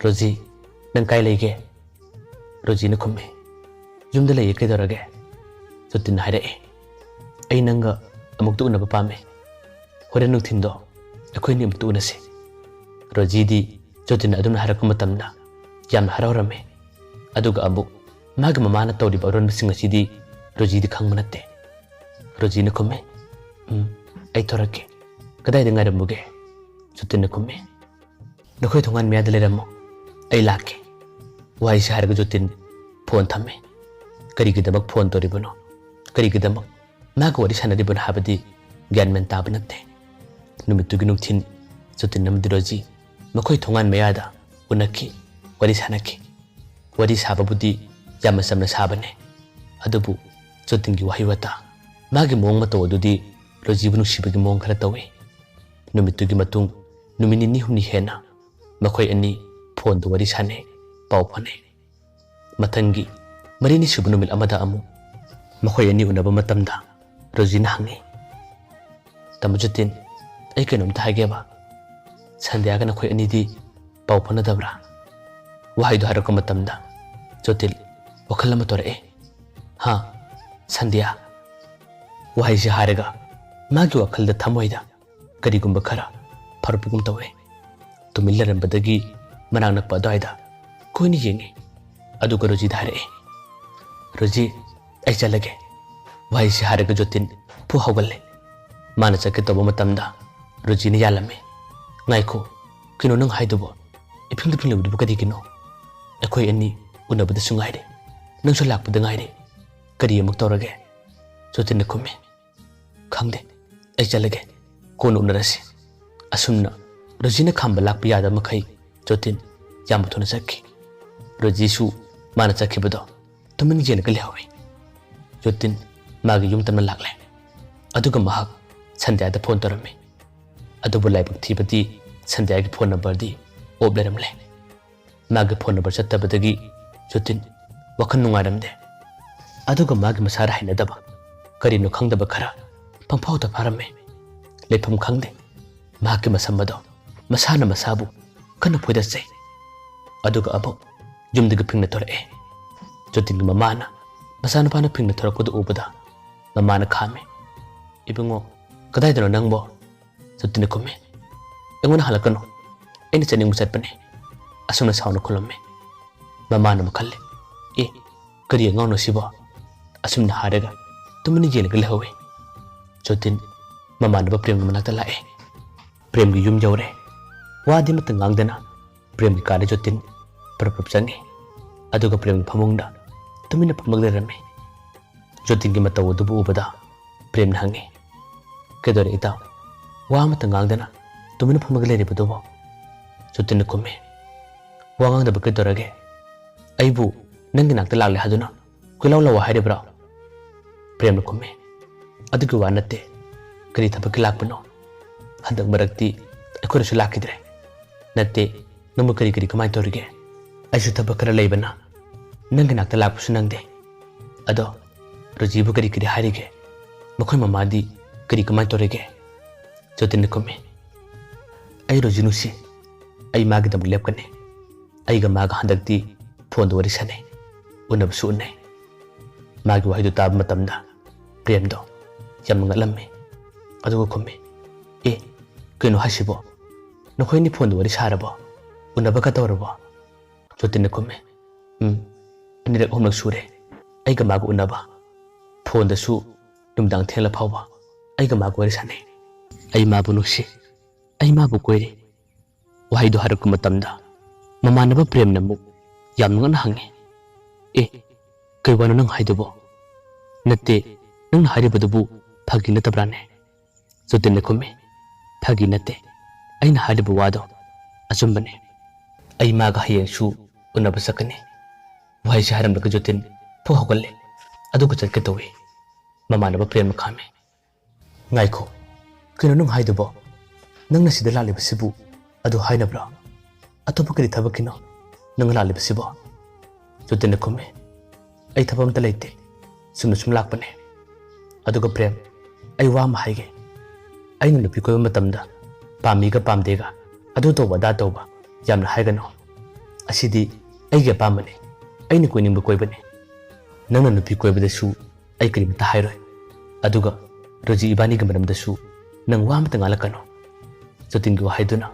"ꯔꯣꯖꯤ, ꯅꯪ ꯀꯥꯏ ꯂꯩꯒꯦ?" ꯔꯣꯖꯤꯅ ꯈꯨꯝꯃꯦ, "ꯌꯨꯝꯗ ꯂꯩꯌꯦ, ꯀꯩꯗꯧꯔꯒꯦ?" ꯖꯣꯇꯤꯟꯅ ꯍꯥꯏꯔꯛꯑꯦ, "ꯑꯩ ꯅꯪꯒ ꯑꯃꯨꯛꯇ ꯎꯅꯕ ꯄꯥꯝꯃꯦ꯫ ꯍꯣꯔꯦꯟ ꯅꯨꯡꯊꯤꯟꯗꯣ ꯑꯩꯈꯣꯏꯅꯤ ꯑꯃꯨꯛꯇ ꯎꯅꯁꯤ꯫" ꯔꯣꯖꯤꯗꯤ ꯖꯣꯇꯤꯟꯅ ꯑꯗꯨꯝꯅ ꯍꯥꯏꯔꯛꯄ ꯃꯇꯝꯗ ꯌꯥꯝꯅ ꯍꯔꯥꯎꯔꯝꯃꯤ꯫ ꯑꯗꯨꯒ ꯑꯃꯨꯛ ꯃꯥꯒꯤ ꯃꯃꯥꯅ ꯇꯧꯔꯤꯕ ꯑꯔꯣꯟꯕꯁꯤꯡ ꯑꯁꯤꯗꯤ ꯔꯣꯖꯤꯗꯤ ꯈꯪꯕ ꯅꯠꯇꯦ꯫ ꯔꯣꯖꯤꯅ ꯈꯨꯝꯃꯤ, "ꯎꯝ, ꯑꯩ ꯊꯣꯔꯛꯀꯦ꯫ ꯀꯗꯥꯏꯗ ꯉꯥꯏꯔꯝꯃꯨꯒꯦ?" ꯖꯣꯇꯤꯟꯅ ꯈꯨꯝꯃꯤ, "ꯅꯈꯣꯏ ꯊꯣꯡꯒꯥꯟ ꯃꯌꯥꯗ ꯂꯩꯔꯝꯃꯣ, ꯑꯩ ꯂꯥꯛꯀꯦ꯫" ꯋꯥꯍꯩꯁꯤ ꯍꯥꯏꯔꯒ ꯖꯣꯇꯤꯟ ꯐꯣꯟ ꯊꯝꯃꯤ꯫ ꯀꯔꯤꯒꯤꯗꯃꯛ ꯐꯣꯟ ꯇꯧꯔꯤꯕꯅꯣ? ꯀꯔꯤꯒꯤꯗꯃꯛ ꯃꯥꯒ ꯋꯥꯔꯤ ꯁꯥꯟꯅꯔꯤꯕꯅꯣ ꯍꯥꯏꯕꯗꯤ ꯒ꯭ꯌꯥꯟ ꯃꯦꯟ ꯇꯥꯕ ꯅꯠꯇꯦ꯫ ꯅꯨꯃꯤꯠꯇꯨꯒꯤ ꯅꯨꯡꯊꯤꯜ ꯖꯣꯇꯤꯟ ꯑꯃꯗꯤ ꯔꯣꯖꯤ ꯃꯈꯣꯏ ꯊꯣꯡꯒꯥꯟ ꯃꯌꯥꯗ ꯎꯅꯈꯤ, ꯋꯥꯔꯤ ꯁꯥꯟꯅꯈꯤ꯫ ꯋꯥꯔꯤ ꯁꯥꯕꯕꯨꯗꯤ ꯌꯥꯝꯅ ꯆꯝꯅ ꯁꯥꯕꯅꯦ, ꯑꯗꯨꯕꯨ ꯖꯣꯇꯤꯟꯒꯤ ꯋꯥꯍꯩ ꯋꯥꯇꯥ, ꯃꯥꯒꯤ ꯃꯑꯣꯡ ꯃꯇꯧ ꯑꯗꯨꯗꯤ ꯔꯣꯖꯤꯕꯨ ꯅꯨꯡꯁꯤꯕꯒꯤ ꯃꯑꯣꯡ ꯈꯔ ꯇꯧꯏ꯫ ꯅꯨꯃꯤꯠꯇꯨꯒꯤ ꯃꯇꯨꯡ ꯅꯨꯃꯤꯠ ꯅꯤꯅꯤ ꯍꯨꯝꯅꯤ ꯍꯦꯟꯅ ꯃꯈꯣꯏ ꯑꯅꯤ ꯐꯣꯟꯗ ꯋꯥꯔꯤ ꯁꯥꯟꯅꯩ, ꯄꯥꯎ ꯐꯥꯎꯅꯩ꯫ ꯃꯊꯪꯒꯤ ꯃꯔꯤꯅꯤ ꯁꯨꯕ ꯅꯨꯃꯤꯠ ꯑꯃꯗ ꯑꯃꯨꯛ ꯃꯈꯣꯏ ꯑꯅꯤ ꯎꯅꯕ ꯃꯇꯝꯗ ꯔꯣꯖꯤꯅ ꯍꯪꯉꯤ, "ꯇꯥꯃꯣ ꯖꯣꯇꯤꯟ, ꯑꯩ ꯀꯩꯅꯣꯝꯇ ꯍꯥꯏꯒꯦꯕ, ꯁꯟꯙ꯭ꯌꯥꯒ ꯅꯈꯣꯏ ꯑꯅꯤꯗꯤ ꯄꯥꯎ ꯐꯥꯎꯅꯗꯕ꯭ꯔꯥ?" ꯋꯥꯍꯩꯗꯨ ꯍꯥꯏꯔꯛꯄ ꯃꯇꯝꯗ ꯖꯣꯇꯤꯟ ꯋꯥꯈꯜ ꯑꯃ ꯇꯧꯔꯛꯑꯦ꯫ "ꯍꯥ? ꯁꯟꯙ꯭ꯌꯥ?" ꯋꯥꯍꯩꯁꯤ ꯍꯥꯏꯔꯒ ꯃꯥꯒꯤ ꯋꯥꯈꯜꯗ, ꯊꯃꯣꯏꯗ ꯀꯔꯤꯒꯨꯝꯕ ꯈꯔ ꯐꯔꯛꯄꯒꯨꯝ ꯇꯧꯋꯦ꯫ ꯇꯨꯃꯤꯟ ꯂꯩꯔꯝꯕꯗꯒꯤ ꯃꯅꯥꯛ ꯅꯛꯄ ꯑꯗꯨꯋꯥꯏꯗ ꯀꯨꯏꯅ ꯌꯦꯡꯉꯤ꯫ ꯑꯗꯨꯒ ꯔꯣꯖꯤꯗ ꯍꯥꯏꯔꯛꯑꯦ, "ꯔꯣꯖꯤ, ꯑꯩ ꯆꯠꯂꯒꯦ꯫" ꯋꯥꯍꯩꯁꯤ ꯍꯥꯏꯔꯒ ꯖꯣꯇꯤꯟ ꯐꯨ ꯍꯧꯒꯠꯂꯦ꯫ ꯃꯥꯅ ꯆꯠꯀꯦ ꯇꯧꯕ ꯃꯇꯝꯗ ꯔꯣꯖꯤꯅ ꯌꯥꯜꯂꯝꯃꯤ꯫ "ꯉꯥꯏꯈꯣ, ꯀꯩꯅꯣ ꯅꯪ ꯍꯥꯏꯗꯨꯕꯣ? ꯏꯐꯤꯡꯗ ꯐꯤꯡꯂꯤꯕꯗꯨꯕꯨ ꯀꯔꯤꯒꯤꯅꯣ? ꯑꯩꯈꯣꯏ ꯑꯅꯤ ꯎꯅꯕꯗꯁꯨ ꯉꯥꯏꯔꯦ, ꯅꯪꯁꯨ ꯂꯥꯛꯄꯗ ꯉꯥꯏꯔꯦ, ꯀꯔꯤ ꯑꯃꯨꯛ ꯇꯧꯔꯒꯦ?" ꯖꯣꯇꯤꯟꯅ ꯈꯨꯝꯃꯤ, "ꯈꯪꯗꯦ, ꯑꯩ ꯆꯠꯂꯒꯦ, ꯀꯣꯟꯅ ꯎꯅꯔꯁꯤ"꯫ ꯑꯁꯨꯝꯅ ꯔꯣꯖꯤꯅ ꯈꯥꯝꯕ ꯂꯥꯛꯄ ꯌꯥꯗꯕ ꯃꯈꯩ ꯖꯣꯇꯤꯟ ꯌꯥꯝꯅ ꯊꯨꯅ ꯆꯠꯈꯤ꯫ ꯔꯣꯖꯤꯁꯨ ꯃꯥꯅ ꯆꯠꯈꯤꯕꯗꯣ ꯇꯨꯃꯤꯟ ꯌꯦꯡꯂꯒ ꯂꯩꯍꯧꯏ꯫ ꯖꯣꯇꯤꯟ ꯃꯥꯒꯤ ꯌꯨꯝ ꯇꯝꯅ ꯂꯥꯛꯂꯦ꯫ ꯑꯗꯨꯒ ꯃꯍꯥꯛ ꯁꯟꯙ꯭ꯌꯥꯗ ꯐꯣꯟ ꯇꯧꯔꯝꯃꯤ꯫ ꯑꯗꯨꯕꯨ ꯂꯥꯏꯕꯛ ꯊꯤꯕꯗꯤ ꯁꯟꯙ꯭ꯌꯥꯒꯤ ꯐꯣꯟ ꯅꯝꯕꯔꯗꯤ ꯑꯣꯞ ꯂꯩꯔꯝꯂꯦ꯫ ꯃꯥꯒꯤ ꯐꯣꯟ ꯅꯝꯕꯔ ꯆꯠꯇꯕꯗꯒꯤ ꯖꯣꯇꯤꯟ ꯋꯥꯈꯜ ꯅꯨꯡꯉꯥꯏꯔꯝꯗꯦ꯫ ꯑꯗꯨꯒ ꯃꯥꯒꯤ ꯃꯁꯥꯗ ꯍꯩꯅꯗꯕ ꯀꯔꯤꯅꯣ ꯈꯪꯗꯕ ꯈꯔ ꯄꯪꯐꯥꯎꯗ ꯐꯥꯔꯝꯃꯤ꯫ ꯂꯩꯐꯝ ꯈꯪꯗꯦ꯫ ꯃꯍꯥꯛꯀꯤ ꯃꯁꯝ ꯑꯗꯣ ꯃꯁꯥꯅ ꯃꯁꯥꯕꯨ ꯀꯟꯅ ꯐꯣꯏꯗꯠꯆꯩ꯫ ꯑꯗꯨꯒ ꯑꯃꯨꯛ ꯌꯨꯝꯗꯒꯤ ꯐꯤꯡꯅ ꯊꯣꯔꯛꯑꯦ꯫ ꯖꯣꯇꯤꯟꯒꯤ ꯃꯃꯥꯅ ꯃꯆꯥꯅꯨꯄꯥꯅ ꯐꯤꯡꯅ ꯊꯣꯔꯛꯄꯗꯨ ꯎꯕꯗ ꯃꯃꯥꯅ ꯈꯥꯝꯃꯤ꯫ "ꯏꯕꯨꯡꯉꯣ, ꯀꯗꯥꯏꯗꯅꯣ ꯅꯪꯕꯣ?" ꯖꯣꯇꯤꯟꯅ ꯈꯨꯝꯃꯤ꯫ "ꯑꯩꯉꯣꯟꯗ ꯍꯜꯂꯛꯀꯅꯨ, ꯑꯩꯅ ꯆꯠꯅꯤꯡꯕ ꯆꯠꯄꯅꯤ"꯫ ꯑꯁꯨꯝꯅ ꯁꯥꯎꯅ ꯈꯨꯝꯂꯝꯃꯤ꯫ ꯃꯃꯥꯅ ꯑꯃꯨꯛ ꯈꯜꯂꯤ, "ꯑꯦ, ꯀꯔꯤ ꯑꯉꯥꯡꯅꯣ ꯁꯤꯕꯣ?" ꯑꯁꯨꯝꯅ ꯍꯥꯏꯔꯒ ꯇꯨꯃꯤꯟꯅ ꯌꯦꯡꯂꯒ ꯂꯩꯍꯧꯏ꯫ ꯖꯣꯇꯤꯟ ꯃꯃꯥꯟꯅꯕ ꯄ꯭ꯔꯦꯝꯒꯤ ꯃꯅꯥꯛꯇ ꯂꯥꯛꯑꯦ꯫ ꯄ꯭ꯔꯦꯝꯒꯤ ꯌꯨꯝ ꯌꯧꯔꯦ꯫ ꯋꯥꯗꯤ ꯑꯃꯠꯇ ꯉꯥꯡꯗꯅ ꯄ꯭ꯔꯦꯝꯒꯤ ꯀꯥꯗ ꯖꯣꯇꯤꯟ ꯄ꯭ꯔꯞ ꯄ꯭ꯔꯞ ꯆꯪꯉꯤ꯫ ꯑꯗꯨꯒ ꯄ꯭ꯔꯦꯝꯒꯤ ꯐꯃꯨꯡꯗ ꯇꯨꯃꯤꯟꯅ ꯐꯝꯃꯒ ꯂꯩꯔꯝꯃꯤ꯫ ꯖꯣꯇꯤꯟꯒꯤ ꯃꯇꯧ ꯑꯗꯨꯕꯨ ꯎꯕꯗ ꯄ꯭ꯔꯦꯝꯅ ꯍꯪꯉꯤ, "ꯀꯩꯗꯧꯔꯦ ꯏꯇꯥꯎ? ꯋꯥ ꯑꯃꯠꯇ ꯉꯥꯡꯗꯅ ꯇꯨꯃꯤꯟꯅ ꯐꯝꯃꯒ ꯂꯩꯔꯤꯕꯗꯨꯕꯣ?" ꯖꯣꯇꯤꯟꯅ ꯈꯨꯝꯃꯤ, "ꯋꯥ ꯉꯥꯡꯗꯕ ꯀꯩꯗꯧꯔꯒꯦ? ꯑꯩꯕꯨ ꯅꯪꯒꯤ ꯅꯥꯛꯇ ꯂꯥꯛꯂꯦ ꯍꯥꯏꯗꯨꯅ ꯀꯣꯏꯂꯥꯎ ꯂꯥꯎ ꯍꯥꯏꯔꯤꯕ꯭ꯔꯣ?" ꯄ꯭ꯔꯦꯝꯅ ꯈꯨꯝꯃꯤ, "ꯑꯗꯨꯒꯤ ꯋꯥ ꯅꯠꯇꯦ꯫ ꯀꯔꯤ ꯊꯕꯛꯀꯤ ꯂꯥꯛꯄꯅꯣ? ꯍꯟꯗꯛ ꯃꯔꯛꯇꯤ ꯑꯩꯈꯣꯏꯗꯁꯨ ꯂꯥꯛꯈꯤꯗ꯭ꯔꯦ꯫ ꯅꯠꯇꯦ, ꯅꯪꯕꯨ ꯀꯔꯤ ꯀꯔꯤ ꯀꯃꯥꯏꯅ ꯇꯧꯔꯤꯒꯦ? ꯑꯩꯁꯨ ꯊꯕꯛ ꯈꯔ ꯂꯩꯕꯅ ꯅꯪꯒꯤ ꯅꯥꯛꯇ ꯂꯥꯛꯄꯁꯨ ꯅꯪꯗꯦ꯫ ꯑꯗꯣ ꯔꯣꯖꯤꯕꯨ ꯀꯔꯤ ꯀꯔꯤ ꯍꯥꯏꯔꯤꯒꯦ? ꯃꯈꯣꯏ ꯃꯃꯥꯗꯤ ꯀꯔꯤ ꯀꯃꯥꯏꯅ ꯇꯧꯔꯤꯒꯦ?" ꯖꯣꯇꯤꯟꯅ ꯈꯨꯝꯃꯤ, "ꯑꯩ ꯔꯣꯖꯤ ꯅꯨꯡꯁꯤ꯫ ꯑꯩ ꯃꯥꯒꯤꯗꯃꯛ ꯂꯦꯞꯀꯅꯤ꯫ ꯑꯩꯒ ꯃꯥꯒ ꯍꯟꯗꯛꯇꯤ ꯐꯣꯟꯗ ꯋꯥꯔꯤ ꯁꯥꯟꯅꯩ, ꯎꯅꯕꯁꯨ ꯎꯅꯩ"꯫ ꯃꯥꯒꯤ ꯋꯥꯍꯩꯗꯨ ꯇꯥꯕ ꯃꯇꯝꯗ ꯄ꯭ꯔꯦꯝꯗꯣ ꯌꯥꯝꯅ ꯉꯛꯂꯝꯃꯤ꯫ ꯑꯗꯨꯒ ꯈꯨꯝꯃꯤ, "ꯑꯦ, ꯀꯩꯅꯣ ꯍꯥꯏꯁꯤꯕꯣ? ꯅꯈꯣꯏ ꯑꯅꯤ ꯐꯣꯟꯗ ꯋꯥꯔꯤ ꯁꯥꯔꯕꯣ? ꯎꯅꯕꯒ ꯇꯧꯔꯕꯣ?" ꯖꯣꯇꯤꯟꯅ ꯈꯨꯝꯃꯤ, "ꯎꯝ, ꯑꯅꯤꯔꯛ ꯑꯍꯨꯝꯂꯛ ꯁꯨꯔꯦ ꯑꯩꯒ ꯃꯥꯒ ꯎꯅꯕ꯫ ꯐꯣꯟꯗꯁꯨ ꯅꯨꯃꯤꯗꯥꯡ ꯊꯦꯡꯂ ꯐꯥꯎꯕ ꯑꯩꯒ ꯃꯥꯒ ꯋꯥꯔꯤ ꯁꯥꯟꯅꯩ꯫ ꯑꯩ ꯃꯥꯕꯨ ꯅꯨꯡꯁꯤ꯫ ꯑꯩ ꯃꯥꯕꯨ ꯀꯣꯏꯔꯦ꯫ ꯋꯥꯍꯩꯗꯨ ꯍꯥꯏꯔꯛꯄ ꯃꯇꯝꯗ ꯃꯃꯥꯟꯅꯕ ꯄ꯭ꯔꯦꯝꯅ ꯑꯃꯨꯛ ꯌꯥꯝ ꯉꯛꯅ ꯍꯪꯉꯤ, "ꯑꯦ, ꯀꯩ ꯋꯥꯅꯣ ꯅꯪ ꯍꯥꯏꯗꯨꯕꯣ?" "ꯅꯠꯇꯦ, ꯅꯪꯅ ꯍꯥꯏꯔꯤꯕꯗꯨꯕꯨ ꯐꯥꯒꯤ ꯅꯠꯇꯕ꯭ꯔꯥꯅꯦ?" ꯖꯣꯇꯤꯟꯅ ꯈꯨꯝꯃꯤ, "ꯐꯥꯒꯤ ꯅꯠꯇꯦ, ꯑꯩꯅ ꯍꯥꯏꯔꯤꯕ ꯋꯥꯗꯣ ꯑꯆꯨꯝꯕꯅꯦ꯫ ꯑꯩ ꯃꯥꯒ ꯍꯌꯦꯡꯁꯨ ꯎꯅꯕ ꯆꯠꯀꯅꯤ꯫" ꯋꯥꯍꯩꯁꯤ ꯍꯥꯏꯔꯝꯂꯒ ꯖꯣꯇꯤꯟ ꯊꯣꯛ ꯍꯧꯒꯠꯂꯦ, ꯑꯗꯨꯒ ꯆꯠꯀꯦ ꯇꯧꯏ꯫ ꯃꯃꯥꯟꯅꯕ ꯄ꯭ꯔꯦꯝꯅ ꯈꯥꯝꯃꯤ꯫ "ꯉꯥꯏꯈꯣ, ꯀꯩꯅꯣ ꯅꯪ ꯍꯥꯏꯗꯨꯕꯣ? ꯅꯪꯅ ꯁꯤꯗ ꯂꯥꯛꯂꯤꯕꯁꯤꯕꯨ ꯑꯗꯨ ꯍꯥꯏꯅꯕ꯭ꯔꯣ? ꯑꯇꯣꯞꯄ ꯀꯔꯤ ꯊꯕꯛꯀꯤꯅꯣ ꯅꯪ ꯂꯥꯛꯂꯤꯕꯁꯤꯕꯣ?" ꯖꯣꯇꯤꯟꯅ ꯈꯨꯝꯃꯤ, "ꯑꯩ ꯊꯕꯛ ꯑꯝꯇ ꯂꯩꯇꯦ, ꯆꯨꯝꯅ ꯁꯨꯝ ꯂꯥꯛꯄꯅꯦ꯫ ꯑꯗꯨꯒ ꯄ꯭ꯔꯦꯝ, ꯑꯩ ꯋꯥ ꯑꯃ ꯍꯥꯏꯒꯦ꯫ ꯑꯩꯅ ꯅꯨꯄꯤ ꯀꯣꯏꯕ ꯃꯇꯝꯗ ꯄꯥꯝꯃꯤꯒ ꯄꯥꯝꯗꯦꯒ, ꯑꯗꯨ ꯇꯧꯕ ꯑꯗꯥ ꯇꯧꯕ ꯌꯥꯝꯅ ꯍꯥꯏꯒꯅꯨ꯫ ꯑꯁꯤꯗꯤ ꯑꯩꯒꯤ ꯑꯄꯥꯝꯕꯅꯤ, ꯑꯩꯅ ꯀꯣꯏꯅꯤꯡꯕ ꯀꯣꯏꯕꯅꯤ꯫ ꯅꯪꯅ ꯅꯨꯄꯤ ꯀꯣꯏꯕꯗꯁꯨ ꯑꯩ ꯀꯔꯤꯃꯇ ꯍꯥꯏꯔꯣꯏ꯫ ꯑꯗꯨꯒ ꯔꯣꯖꯤ ꯏꯕꯥꯅꯤꯒꯤ ꯃꯔꯝꯗꯁꯨ ꯅꯪ ꯋꯥ ꯑꯃꯇ ꯉꯥꯡꯂꯛꯀꯅꯨ꯫" ꯖꯣꯇꯤꯟꯒꯤ ꯋꯥꯍꯩꯗꯨꯅ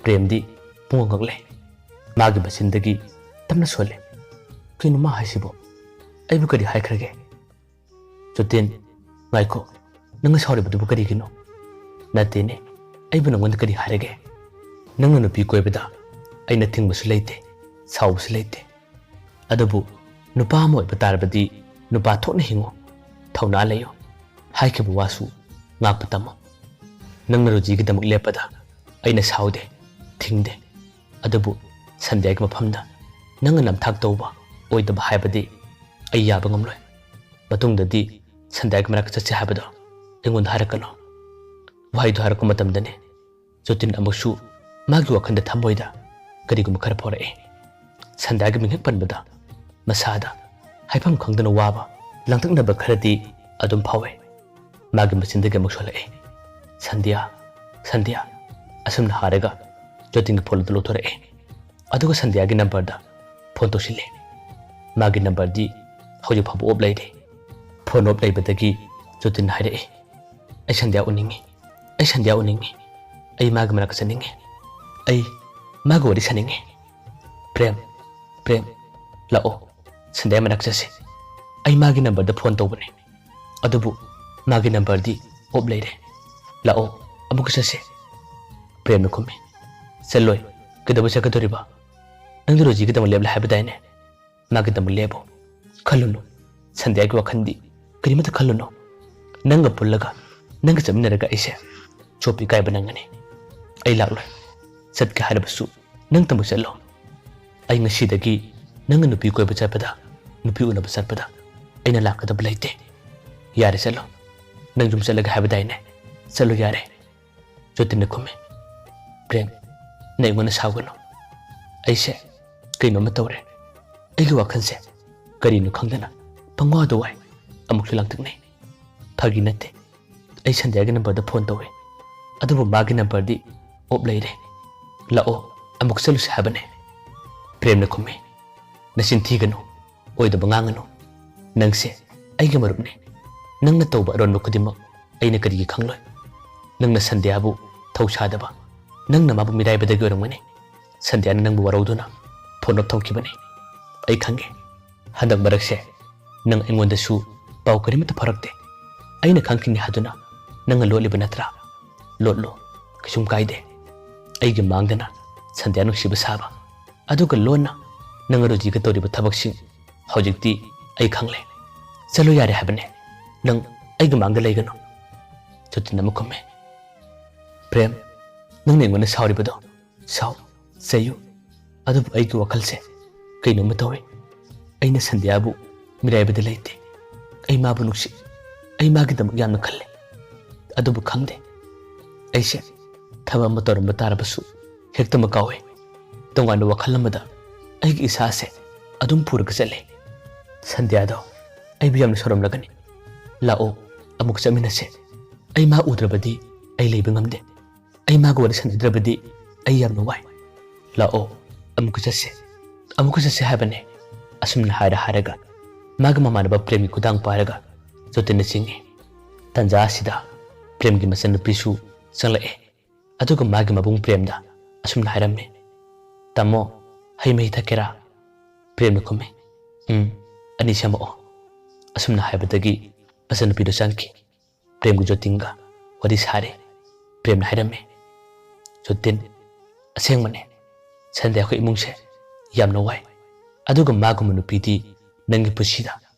ꯄ꯭ꯔꯦꯝꯗꯤ ꯄꯨꯡꯉꯛ ꯉꯛꯂꯦ꯫ ꯃꯥꯒꯤ ꯃꯆꯤꯟꯗꯒꯤ ꯇꯞꯅ ꯁꯣꯜꯂꯦ, "ꯀꯩꯅꯣ ꯃꯥ ꯍꯥꯏꯁꯤꯕꯣ? ꯑꯩꯕꯨ ꯀꯔꯤ ꯍꯥꯏꯈ꯭ꯔꯒꯦ?" "ꯖꯣꯇꯤꯟ, ꯉꯥꯏꯈꯣ, ꯅꯪꯅ ꯁꯥꯎꯔꯤꯕꯗꯨꯕꯨ ꯀꯔꯤꯒꯤꯅꯣ?" "ꯅꯠꯇꯦꯅꯦ, ꯑꯩꯕꯨ ꯅꯪꯉꯣꯟꯗ ꯀꯔꯤ ꯍꯥꯏꯔꯒꯦ? ꯅꯪꯅ ꯅꯨꯄꯤ ꯀꯣꯏꯕꯗ ꯑꯩꯅ ꯊꯤꯡꯕꯁꯨ ꯂꯩꯇꯦ, ꯁꯥꯎꯕꯁꯨ ꯂꯩꯇꯦ꯫ ꯑꯗꯨꯕꯨ ꯅꯨꯄꯥ ꯑꯃ ꯑꯣꯏꯕ ꯇꯥꯔꯕꯗꯤ ꯅꯨꯄꯥ ꯊꯣꯛꯅ ꯍꯤꯡꯉꯨ, ꯊꯧꯅꯥ ꯂꯩꯌꯨ, ꯍꯥꯏꯈꯤꯕ ꯋꯥꯁꯨ ꯉꯥꯛꯄ ꯇꯝꯃꯨ꯫ ꯅꯪꯅ ꯔꯣꯖꯤꯒꯤꯗꯃꯛ ꯂꯦꯞꯄꯗ ꯑꯩꯅ ꯁꯥꯎꯗꯦ, ꯊꯤꯡꯗꯦ꯫ ꯑꯗꯨꯕꯨ ꯁꯟꯙ꯭ꯌꯥꯒꯤ ꯃꯐꯝꯗ ꯅꯪꯅ ꯅꯝꯊꯥꯛ ꯇꯧꯕ, ꯑꯣꯏꯗꯕ ꯍꯥꯏꯕꯗꯤ ꯑꯩ ꯌꯥꯕ ꯉꯝꯂꯣꯏ꯫ ꯃꯇꯨꯡꯗꯗꯤ ꯁꯟꯙ꯭ꯌꯥꯒꯤ ꯃꯅꯥꯛꯇ ꯆꯠꯁꯤ ꯍꯥꯏꯕꯗꯣ ꯑꯩꯉꯣꯟꯗ ꯍꯥꯏꯔꯛꯀꯅꯨ꯫" ꯋꯥꯍꯩꯗꯣ ꯍꯥꯏꯔꯛꯄ ꯃꯇꯝꯗꯅꯦ ꯖꯣꯇꯤꯟ ꯑꯃꯨꯛꯁꯨ ꯃꯥꯒꯤ ꯋꯥꯈꯜꯗ ꯊꯃꯣꯏꯗ ꯀꯔꯤꯒꯨꯝꯕ ꯈꯔ ꯐꯥꯎꯔꯛꯏ꯫ ꯁꯟꯙ꯭ꯌꯥꯒꯤ ꯃꯤꯡ ꯍꯦꯛ ꯄꯟꯕꯗ ꯃꯁꯥꯗ ꯍꯥꯏꯐꯝ ꯈꯪꯗꯅ ꯋꯥꯕ, ꯂꯥꯡꯇꯛꯅꯕ ꯈꯔꯗꯤ ꯑꯗꯨꯝ ꯐꯥꯎꯏ꯫ ꯃꯥꯒꯤ ꯃꯆꯤꯟꯗꯒꯤ ꯑꯃꯨꯛ ꯁꯣꯜꯂꯛꯏ, "ꯁꯟꯙ꯭ꯌꯥ, ꯁꯟꯙ꯭ꯌꯥ꯫" ꯑꯁꯨꯝꯅ ꯍꯥꯏꯔꯒ ꯖꯣꯇꯤꯟꯒꯤ ꯐꯣꯟ ꯑꯗꯨ ꯂꯧꯊꯣꯔꯛꯏ꯫ ꯑꯗꯨꯒ ꯁꯟꯙ꯭ꯌꯥꯒꯤ ꯅꯝꯕꯔꯗ ꯐꯣꯟ ꯇꯧꯁꯤꯜꯂꯤ꯫ ꯃꯥꯒꯤ ꯅꯝꯕꯔꯗꯤ ꯍꯧꯖꯤꯛ ꯐꯥꯎꯕ ꯑꯣꯞ ꯂꯩꯔꯤ꯫ ꯐꯣꯟ ꯑꯣꯞ ꯂꯩꯕꯗꯒꯤ ꯖꯣꯇꯤꯟ ꯍꯥꯏꯔꯛꯏ, "ꯑꯩ ꯁꯟꯙ꯭ꯌꯥ ꯎꯅꯤꯡꯉꯤ, ꯑꯩ ꯁꯟꯙ꯭ꯌꯥ ꯎꯅꯤꯡꯉꯤ, ꯑꯩ ꯃꯥꯒꯤ ꯃꯅꯥꯛꯇ ꯆꯠꯅꯤꯡꯉꯤ, ꯑꯩ ꯃꯥꯒ ꯋꯥꯔꯤ ꯁꯥꯅꯤꯡꯉꯤ꯫" "ꯄ꯭ꯔꯦꯝ, ꯄ꯭ꯔꯦꯝ, ꯂꯥꯛꯑꯣ, ꯁꯟꯙ꯭ꯌꯥ ꯃꯅꯥꯛ ꯆꯠꯁꯤ꯫ ꯑꯩ ꯃꯥꯒꯤ ꯅꯝꯕꯔꯗ ꯐꯣꯟ ꯇꯧꯕꯅꯦ, ꯑꯗꯨꯕꯨ ꯃꯥꯒꯤ ꯅꯝꯕꯔꯗꯤ ꯑꯣꯞ ꯂꯩꯔꯦ꯫ ꯂꯥꯛꯑꯣ, ꯑꯃꯨꯛꯀ ꯆꯠꯁꯤ꯫" ꯄ꯭ꯔꯦꯝꯅ ꯈꯨꯝꯃꯤ, "ꯆꯠꯂꯣꯏ꯫ ꯀꯩꯗꯧꯕ ꯆꯠꯀꯗꯧꯔꯤꯕ? ꯅꯪꯗꯤ ꯔꯣꯖꯤꯒꯤꯗꯃꯛ ꯂꯦꯞꯂꯦ ꯍꯥꯏꯕꯗꯥꯏꯅꯦ? ꯃꯥꯒꯤꯗꯃꯛ ꯂꯦꯞꯄꯣ꯫ ꯈꯜꯂꯨꯅꯨ꯫ ꯁꯟꯗ꯭ꯌꯥꯒꯤ ꯋꯥꯈꯜꯗꯤ ꯀꯔꯤꯃꯠꯇ ꯈꯜꯂꯨꯅꯨ꯫ ꯅꯪꯒ ꯄꯨꯜꯂꯒ, ꯅꯪꯒ ꯆꯠꯃꯤꯟꯅꯔꯒ ꯑꯩꯁꯦ ꯆꯣꯞꯄ ꯏꯀꯥꯏꯕ ꯅꯪꯒꯅꯤ꯫ ꯑꯩ ꯂꯥꯛꯂꯣꯏ꯫ ꯆꯠꯀꯦ ꯍꯥꯏꯔꯕꯁꯨ ꯅꯪ ꯇꯝꯕ ꯆꯠꯂꯣ꯫ ꯑꯩ ꯉꯁꯤꯗꯒꯤ ꯅꯪꯒ ꯅꯨꯄꯤ ꯀꯣꯏꯕ ꯆꯠꯄꯗ, ꯅꯨꯄꯤ ꯎꯅꯕ ꯆꯠꯄꯗ ꯑꯩꯅ ꯂꯥꯛꯀꯗꯕ ꯂꯩꯇꯦ꯫ ꯌꯥꯔꯦ, ꯆꯠꯂꯣ꯫ ꯅꯪ ꯌꯨꯝ ꯆꯠꯂꯒꯦ ꯍꯥꯏꯕꯗꯥꯏꯅꯦ? ꯆꯠꯂꯣ ꯌꯥꯔꯦ꯫" ꯖꯣꯇꯤꯟꯅ ꯈꯨꯝꯃꯤ, "ꯄ꯭ꯔꯦꯝ, ꯅꯪ ꯑꯩꯉꯣꯟꯗ ꯁꯥꯎꯒꯅꯨ꯫ ꯑꯩꯁꯦ ꯀꯩꯅꯣꯝꯃ ꯇꯧꯔꯦ꯫ ꯑꯩꯒꯤ ꯋꯥꯈꯜꯁꯦ ꯀꯔꯤꯅꯣ ꯈꯪꯗꯅ ꯄꯪꯋꯥꯗ ꯋꯥꯏ, ꯑꯃꯨꯛꯁꯨ ꯂꯥꯡꯇꯛꯅꯩ꯫ ꯐꯥꯒꯤ ꯅꯠꯇꯦ꯫ ꯑꯩ ꯁꯟꯗ꯭ꯌꯥꯒꯤ ꯅꯝꯕꯔꯗ ꯐꯣꯟ ꯇꯧꯋꯦ, ꯑꯗꯨꯕꯨ ꯃꯥꯒꯤ ꯅꯝꯕꯔꯗꯤ ꯑꯣꯞ ꯂꯩꯔꯦ꯫ ꯂꯥꯛꯑꯣ, ꯑꯃꯨꯛ ꯆꯠꯂꯨꯁꯦ ꯍꯥꯏꯕꯅꯦ꯫" ꯄ꯭ꯔꯦꯝꯅ ꯈꯨꯝꯃꯤ, "ꯅꯆꯤꯟ ꯊꯤꯒꯅꯨ, ꯑꯣꯏꯗꯕ ꯉꯥꯡꯒꯅꯨ꯫ ꯅꯪꯁꯦ ꯑꯩꯒꯤ ꯃꯔꯨꯞꯅꯤ꯫ ꯅꯪꯅ ꯇꯧꯕ ꯑꯔꯣꯟꯕ ꯈꯨꯗꯤꯡꯃꯛ ꯑꯩꯅ ꯀꯔꯤꯒꯤ ꯈꯪꯂꯣꯏ? ꯅꯪꯅ ꯁꯟꯗ꯭ꯌꯥꯕꯨ ꯊꯧꯁꯥꯗꯕ, ꯅꯪꯅ ꯃꯥꯕꯨ ꯃꯤꯔꯥꯏꯕꯗꯒꯤ ꯑꯣꯏꯔꯝꯒꯅꯤ꯫ ꯁꯟꯗ꯭ꯌꯥꯅ ꯅꯪꯕꯨ ꯋꯥꯔꯧꯗꯨꯅ ꯐꯣꯟ ꯑꯣꯐ ꯊꯝꯈꯤꯕꯅꯤ꯫ ꯑꯩ ꯈꯪꯉꯦ꯫ ꯍꯟꯗꯛ ꯃꯔꯛꯁꯦ ꯅꯪ ꯑꯩꯉꯣꯟꯗꯁꯨ ꯄꯥꯎ ꯀꯔꯤꯃꯠꯇ ꯐꯥꯎꯔꯛꯇꯦ꯫ ꯑꯩꯅ ꯈꯪꯈꯤꯅꯤ ꯍꯥꯏꯗꯨꯅ ꯅꯪꯅ ꯂꯣꯠꯂꯤꯕ ꯅꯠꯇ꯭ꯔꯥ? ꯂꯣꯠꯂꯣ, ꯀꯩꯁꯨꯝ ꯀꯥꯏꯗꯦ꯫ ꯑꯩꯒꯤ ꯃꯥꯡꯗꯅ ꯁꯟꯗ꯭ꯌꯥ ꯅꯨꯡꯁꯤꯕ ꯁꯥꯕ, ꯑꯗꯨꯒ ꯂꯣꯟꯅ ꯅꯪ ꯔꯣꯖꯤꯒ ꯇꯧꯔꯤꯕ ꯊꯕꯛꯁꯤꯡ ꯍꯧꯖꯤꯛꯇꯤ ꯑꯩ ꯈꯪꯂꯦ꯫ ꯆꯠꯂꯣ ꯌꯥꯔꯦ ꯍꯥꯏꯕꯅꯦ꯫ ꯅꯪ ꯑꯩꯒꯤ ꯃꯥꯡꯗ ꯂꯩꯒꯅꯨ꯫" ꯖꯣꯇꯤꯟ ꯑꯃꯨꯛ ꯈꯨꯝꯃꯦ, "ꯄ꯭ꯔꯦꯝ, ꯅꯪꯅ ꯑꯩꯉꯣꯟꯗ ꯁꯥꯎꯔꯤꯕꯗꯣ ꯁꯥꯎ, ꯆꯩꯌꯨ꯫ ꯑꯗꯨꯕꯨ ꯑꯩꯒꯤ ꯋꯥꯈꯜꯁꯦ ꯀꯩꯅꯣꯝꯃ ꯇꯧꯏ꯫ ꯑꯩꯅ ꯁꯟꯗ꯭ꯌꯥꯕꯨ ꯃꯤꯔꯥꯏꯕꯗ ꯂꯩꯇꯦ꯫ ꯑꯩ ꯃꯥꯕꯨ ꯅꯨꯡꯁꯤ꯫ ꯑꯩ ꯃꯥꯒꯤꯗꯃꯛ ꯌꯥꯝꯅ ꯈꯜꯂꯦ꯫ ꯑꯗꯨꯕꯨ ꯈꯪꯗꯦ, ꯑꯩꯁꯦ ꯊꯕꯛ ꯑꯃ ꯇꯧꯔꯝꯕ ꯇꯥꯔꯕꯁꯨ ꯍꯦꯛꯇꯃꯛ ꯀꯥꯎꯏ꯫ ꯇꯣꯉꯥꯟꯕ ꯋꯥꯈꯜ ꯑꯃꯗ ꯑꯩꯒꯤ ꯏꯁꯥꯁꯦ ꯑꯗꯨꯝ ꯄꯨꯔꯒ ꯆꯠꯂꯦ꯫ ꯁꯟꯗ꯭ꯌꯥꯗꯣ ꯑꯩꯕꯨ ꯌꯥꯝꯅ ꯁꯥꯎꯔꯝꯂꯒꯅꯤ꯫ ꯂꯥꯛꯑꯣ, ꯑꯃꯨꯛ ꯆꯠꯃꯤꯟꯅꯁꯦ꯫ ꯑꯩ ꯃꯥ ꯎꯗ꯭ꯔꯕꯗꯤ ꯑꯩ ꯂꯩꯕ ꯉꯝꯗꯦ꯫ ꯑꯩ ꯃꯥꯒ ꯋꯥꯔꯤ ꯁꯥꯟꯅꯗ꯭ꯔꯕꯗꯤ ꯑꯩ ꯌꯥꯝꯅ ꯋꯥꯏ꯫ ꯂꯥꯛꯑꯣ, ꯑꯃꯨꯛꯀ ꯆꯠꯁꯦ꯫ ꯑꯃꯨꯛꯀ ꯆꯠꯁꯦ ꯍꯥꯏꯕꯅꯦ꯫" ꯑꯁꯨꯝꯅ ꯍꯥꯏꯔ ꯍꯥꯏꯔꯒ ꯃꯥꯒꯤ ꯃꯃꯥꯟꯅꯕ ꯄ꯭ꯔꯦꯝꯒꯤ ꯈꯨꯗꯥꯡ ꯄꯥꯏꯔꯒ ꯖꯣꯇꯤꯟꯅ ꯆꯤꯡꯉꯤ꯫ ꯇꯟꯖꯥ ꯑꯁꯤꯗ ꯄ꯭ꯔꯦꯝꯒꯤ ꯃꯆꯟꯅꯨꯄꯤꯁꯨ ꯆꯪꯂꯛꯑꯦ꯫ ꯑꯗꯨꯒ ꯃꯥꯒꯤ ꯃꯕꯨꯡ ꯄ꯭ꯔꯦꯝꯗ ꯑꯁꯨꯝꯅ ꯍꯥꯏꯔꯝꯃꯤ, "ꯇꯥꯃꯣ, ꯍꯩ ꯃꯍꯤ ꯊꯛꯀꯦꯔꯥ?" ꯄ꯭ꯔꯦꯝꯅ ꯈꯨꯝꯃꯤ, "ꯎꯝ, ꯑꯅꯤ ꯁꯦꯝꯃꯛꯑꯣ꯫" ꯑꯁꯨꯝꯅ ꯍꯥꯏꯕꯗꯒꯤ ꯃꯆꯟꯅꯨꯄꯤꯗꯨ ꯆꯪꯈꯤ꯫ ꯄ꯭ꯔꯦꯝꯒ ꯖꯣꯇꯤꯟꯒ ꯋꯥꯔꯤ ꯁꯥꯔꯦ꯫ ꯄ꯭ꯔꯦꯝꯅ ꯍꯥꯏꯔꯝꯃꯤ, ꯖꯣꯇꯤꯟ, ꯑꯁꯦꯡꯕꯅꯦ, ꯁꯟꯗ꯭ꯌꯥ ꯑꯩꯈꯣꯏ ꯏꯃꯨꯡꯁꯦ ꯌꯥꯝꯅ ꯋꯥꯏ꯫ ꯑꯗꯨꯒ ꯃꯥꯒꯨꯝꯕ ꯅꯨꯄꯤꯗꯤ ꯅꯪꯒꯤ ꯄꯨꯟꯁꯤꯗ